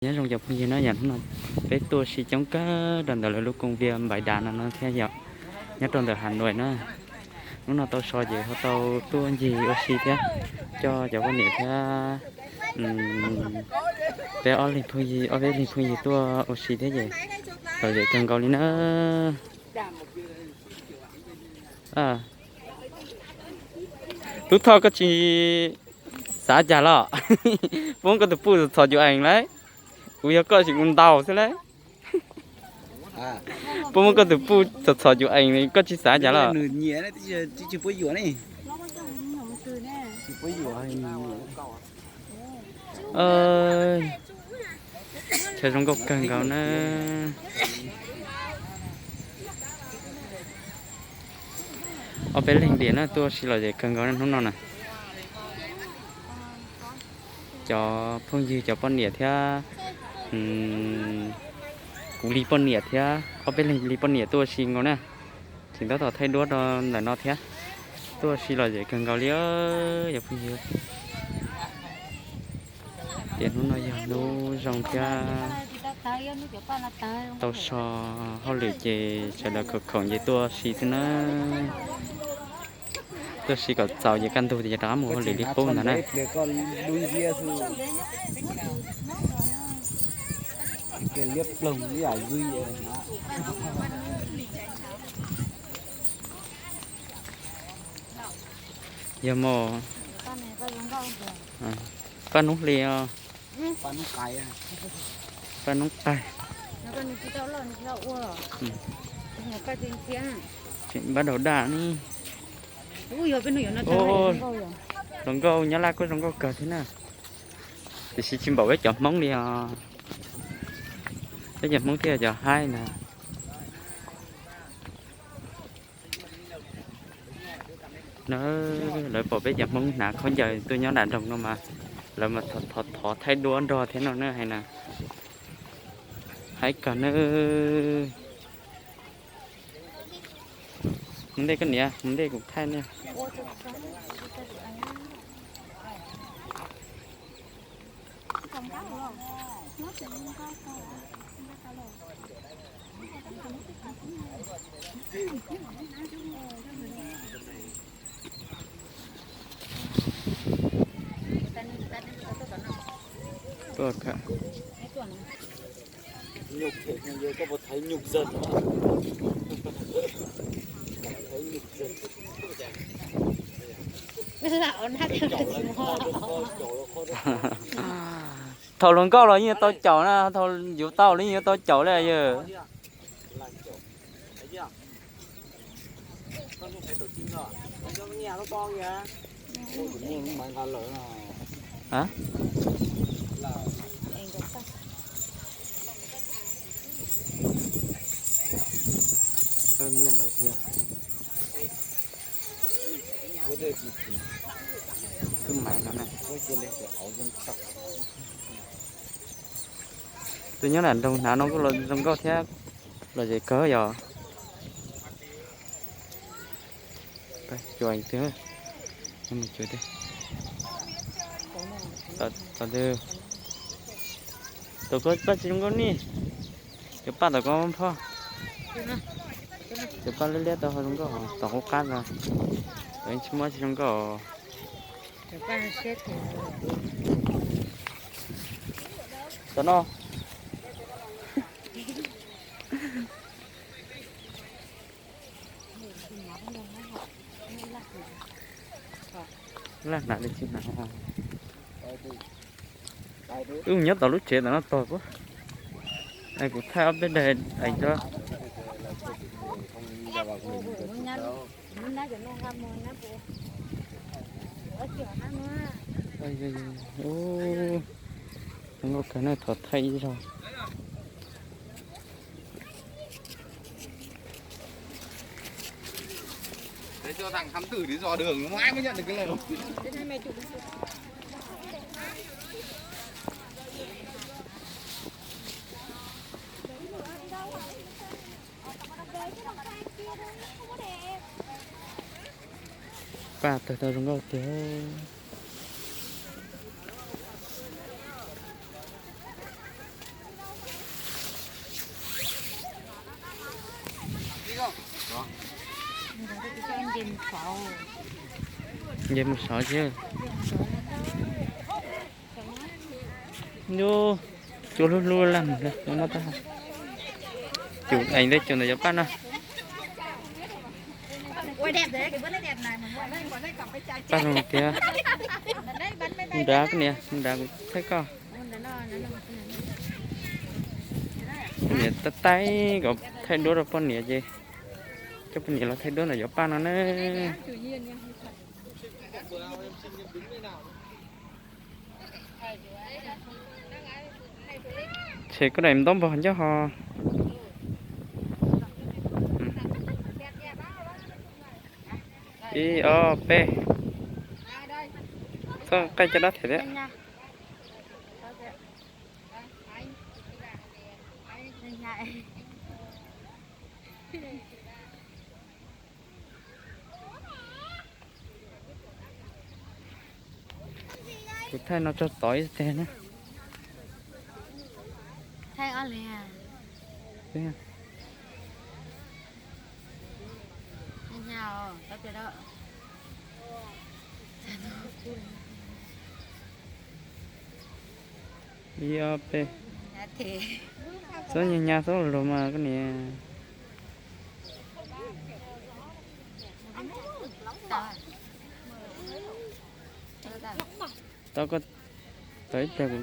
Nyob zoo cov phooj ywg na, yam hnub no peb tuaj ua si coob kawg rau ntawm lawv lub công viên Bái Đá no no thiab yom, nyob rau ntawm Hà Nội na. Hnub no tau so ces ho tau tuaj ncig ua si thiab, coj cov poj niam thiab peb ob leeg phooj ywg, ob peb leeg phooj ywg tuaj ua si thiab ces lom zem kawg nkaus li na. Tub Thoj, koj tsis xav cas los? Puas muaj koj tus puj txhom txhom cum ees lauj? Kuv yog koj ces kuv ntaus xwb lauj. Puas muaj koj tus puj txhom txhom cum ees koj tsis xav cas los? Chaw zoo nkauj kawg nkaus na. Ob peb leeg diam na, tuaj ua si lom zem kawg nkaus na hnub no na. Cov phooj ywg cov poj niam thiab, kuv li poj niam thiab ob peb leeg li poj niam tuaj ua si nkaus na. Tseem tab tom thaij duab rau ntawm no thiab. Tuaj ua si lom zem kawg nkaus li os cov phooj ywg. Tiam hnub no yog hnub zoo thiab tau so hauj lwm ces sawv daws khoom khoom ces tuaj ua si xwb na. Tuaj ua si kom txaus ces kaj ntug ces rov qab mus hauj lwm li qub ntag na. Yog mos, paj noob hli os, paj noob qaig. Tseem npab daus daj ne. Zoo nkauj, nyob Laj kuj zoo nkauj kawg thiab na. Tiam sis tsis npaum peb cov Hmoob li os. Peb cov Hmoob thiaj cov haib na. Na, lawv pom peb cov Hmoob hnav khaub ncaws tuaj nyob nram nroog no mas lawv mas thov thov thaij duab nrog thiab no na hais na. Haib kawg na. Mus ntej koj niam, mus ntej kuv thaij nej. Tuaj kawm. Thaum hluas nkauj los yeej yuav tau caum na, thaum yuav tau los yeej yuav tau caum li yawg. Wb maiv no na. Tus nyob nram nroog hnav no kuj los zoo nkauj thiab, los zem kawg yom. Cuam twg, cuam twg, tom ko paj tsis zoo nkauj ni. Cov paj tom ko phoj, cov paj liab liab tau ho zoo nkauj, tom qub qab no, tom tsis muaj tsis zoo nkauj. Tom no. Laj hnav li tsis hnav. Wb mus nyob tom lub tsev tom no tog kuv, kuv thaij ob peb daim ev tso. Zoo nkauj kawg na, thov thaij ib zaug. Paj tawg tau zoo nkauj tiag. Nce mus saud thiab. Nyob, cua hlub hlub laj mus li no. Cua eev li cua ntawm yuav paj no. Paj zoo tiag. Nrad koj niam, nrad kuv thaij koj. Poj niam tab taig kom thaij duab rau poj niam ces coj poj niam los thaij duab ntawm yuav paj no na. Ces koj daim ntaub npog ncauj ho. Ib ob peb. Txhob qaij caj dab them thiab. Kuv thaij no tso tod ib teg na. Ib ob peb. Txhob nyas nyas txhob lus mas koj niam. Tau koj, tau ib pliag kuv